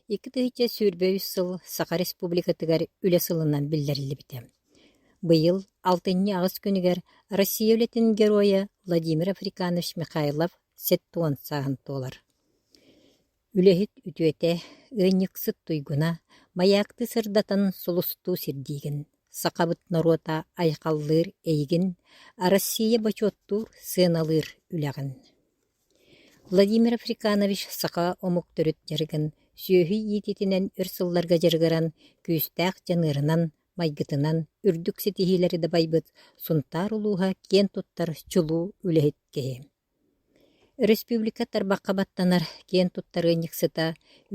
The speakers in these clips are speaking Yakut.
Этэр. 2023 сыл Саха Республикатыгар Үлэ сылынан биллэриллибитэ. Быйыл алтынньы аҕыс күнүгэр Россия үлэтин Геройа Владимир Африканович Михайлов 70 сааһын туолар. Үлэһит үтүөтэ, ыанньыксыт туйгуна, майаактыы сырдатан сулустуу сирдиигин, сахабыт норуота айхаллыыр эйигин, Россия бочуоттуур, сыаналыыр үлэҕин. Владимир Африканович саха омук төрүт дьарыгын сүөһү иитиитинэн өр сылларга дьарыгыран, күүстээх дьаныарынан, майгытынан үрдүк ситиһиилэри дабайбыт Сунтаар улууһа киэн туттар чулуу үлэһит киһи. Өрөспүүбүлүкэ тарбахха баттанар киэн туттар ыанньыксыта,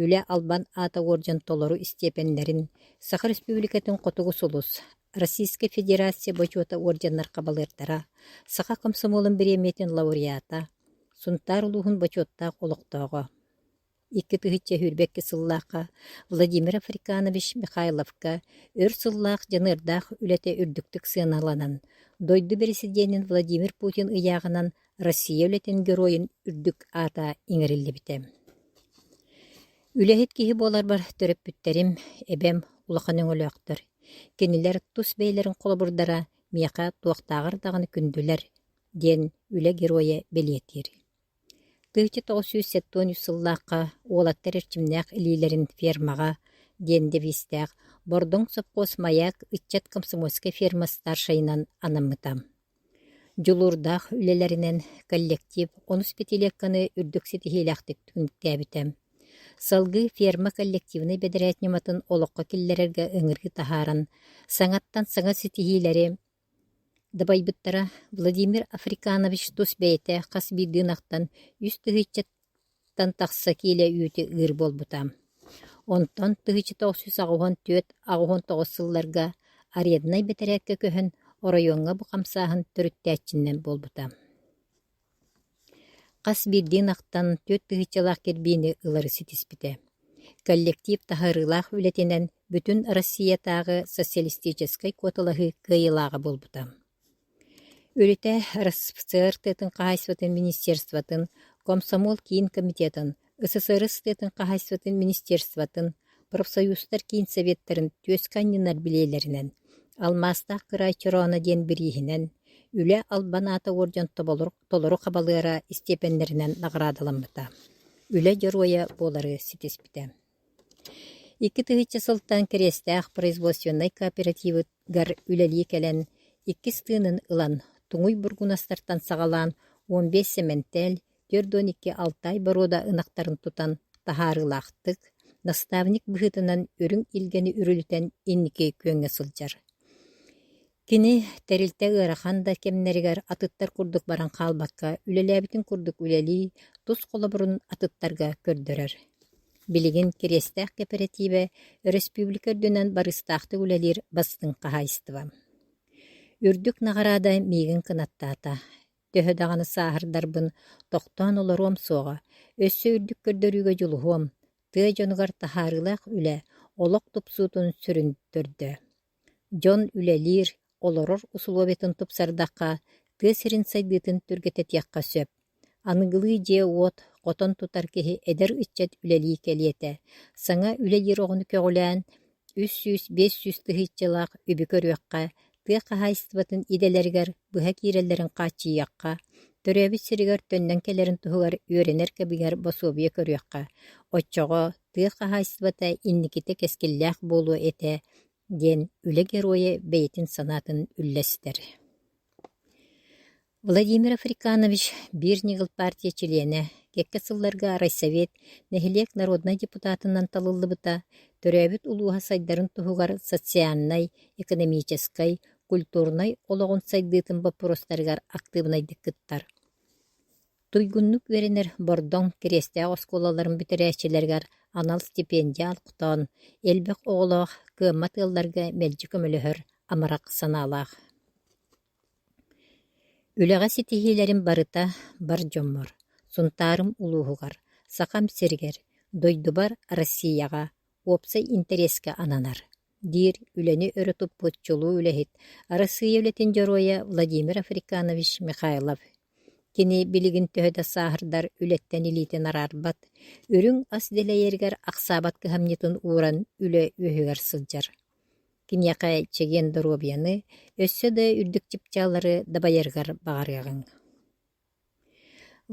Үлэ албан аата уордьан толору истиэпэннэрин, Саха Республикатын Хотугу сулус, Российскай Федерация Бочуота уордьаннар хабалыырдара, Саха комсомолун бириэмийэтин лауреата, Сунтаар улууһун бочуоттаах олохтооҕо. 2022 сыллаахха Владимир Африканович Михайловка өр сыллаах дьаныардаах үлэтэ үрдүктүк сыаналанан, дойду бэрэсидьиэнин Владимир Путин ыйааҕынан Россия үлэтин Геройун үрдүк аата иҥэриллибитэ. Үлэһит киһи буоларбар төрөппүттэрим, эбэм улахан өҥөлөөхтөр. Кинилэр тус бэйэлэрин холобурдара миэхэ туохтааҕар даҕаны күндүлэр, диэн үлэ геройа бэлиэтиир. 1973 сыллаахха уолаттар эрчимнээх илиилэрин фермаҕа диэн девизтээх Бордоҥ сопхуос «Маяк» ыччат комсомольскай ферма старшайынан анаммыта. Дьулуурдаах үлэлэринэн коллектив онус пятилетканы үрдүк ситиһиилээхтик түмүктээбитэ. Салгыы ферма коллективнай бэдэрээт ньыматын олоххо киллэрэргэ ыҥырыы таһааран, саҥаттан саҥа ситиһиилэри дабайбыттара. Владимир Африканович тус бэйэтэ хас биирдии ынахтан үс тыһыынчаттан тахса киилэ үүтү ыыр буолбута. Онтон 1984-89 сылларга аренднай бэтэрээккэ көһөн, оройуоҥҥа бу хамсааһын төрүттээччинэн буолбута. Хас биирдии ынахтан түөрт тыһыынчалаах кирбиини ылары ситиспитэ. Коллектив таһаарыылаах үлэтинэн бүтүн Россиятааҕы социалистическай куоталаһыы кыайыылааҕа буолбута. Үлэтэ РСФСР тыатын хаһаайыстыбатын министерствотын, Комсомол киин комитетын, СССР тыатын хаһаайыстыбатын министерствотын, профсоюзтар киин советтарын түөскэ анньынар билиэлэринэн, «Алмаастаах кыраай чорооно» диэн бирииһинэн, Үлэ албан аата уордьан толору хабалыара истиэпэннэринэн наҕараадаламмыта, Үлэ Дьоруойа буолары ситиспитэ. 2000 сылтан Кириэстээх производственнай кооперативыгар үлэлии кэлэн, иккис тыынын ылан, туҥуй бургунастартан саҕалаан 15 сэмэнтээл, 42 Алтай боруода ынахтарын тутан таһаарыылаахтык, наставник быһыытынан үрүҥ илгэни үрүлүтэн инники күөҥҥэ сылдьар. Кини тэрилтэ ыарахан да кэмнэригэр атыттар курдук баран хаалбакка, үлэлээбитин курдук үлэлии, тус холобурун атыттарга көрдөрөр. Билигин Кириэстээх кэпэрэтиибэ өрөспүүбүлүкэ үрдүнэн барыстаахтык үлэлиир бастыҥ хаһаайыстыба. Үрдүк наҕараада миигин кынаттаата. Төһө даҕаны сааһырдарбын, тохтоон олоруом суоҕа, өссө үрдүк көрдөрүүгэ дьулуһуом, тыа дьонугар таһаарыылаах үлэ олох тупсуутун сүрүн төрдө. Дьон үлэлиир, олорор усулуобуйатын тупсардахха, тыа сирин сайдыытын түргэтэтиэххэ сөп. Аныгылыы дьиэ-уот, хотон тутар киһи эдэр ыччат үлэлии кэлиэ этэ. Саҥа үлэлиир оҕону көҕүлээн, 300-500 тыһыынчалаах үбү көрүөххэ, тыа хаһаайыстыбатын идэлэригэр быһа киирэллэрин хааччыйыахха, төрөөбүт сиригэр төннөн кэлэрин туһугар үөрэнэр кэмигэр босуобуйа көрүөххэ, оччоҕо тыа хаһаайыстыбата инникитэ кэскиллээх буолуо этэ диэн үлэ геройа бэйэтин санаатын үллэстэр. Владимир Африканович Биир ньыгыл партия чилиэнэ, кэккэ сылларга райсовет, нэһилиэк народнай депутатынан талыллыбыта, төрөөбүт улууһа сайдарын туһугар социальнай, экономическай, культурнай олоҕун сайдыытын боппуруостарыгар актыыбынайдык кыттар. Туйгуннук үөрэнэр Бордоҥ, Кириэстээх оскуолаларын бүтэрээччилэригэр анал стипендия олохтоон, элбэх оҕолоох, кыаммат ыалларга мэлдьи көмөлөһөр амарах санаалаах. Үлэҕэ ситиһиилэрим барыта бар дьоммор, Сунтаарым улууһугар, Сахам сиригэр, дойдубар Россияҕа уопсай интэриэскэ ананар, диир үлэни өрө туппут чулуу үлэһит, Арассыыйа үлэтин дьоруойа Владимир Африканович Михайлов. Кини билигин төһө да сааһырдар үлэттэн илиитин араарбат, үрүҥ ас дэлэйэригэр ахсаабат кыһамньытын ууран үлэ үөһүгэр сылдьар. Киниэхэ чэгиэн доруобуйаны, өссө да үрдүк чыпчааллары дабайарыгар баҕарыаҕыҥ.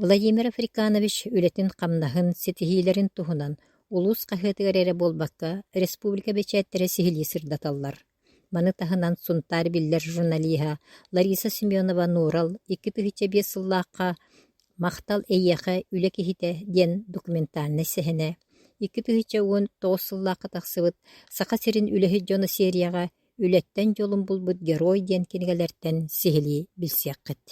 Владимир Африканович үлэтин-хамнаһын, ситиһиилэрин туһунан улуус хаһыатыгар эрэ буолбакка, республика бэчээттэрэ сиһилии сырдаталлар. Маны таһынан Сунтаар биллэр журналиһа Лариса Семенова-Нуурал 2005 сыллаахха «Махтал эйиэхэ, үлэ киһитэ» диэн документальнай сэһэнэ, 2019 сыллаахха тахсыбыт «Саха сирин үлэһит дьоно» серияҕа «Үлэттэн дьолун булбут герой» диэн кинигэлэртэн сиһилии билсиэххит.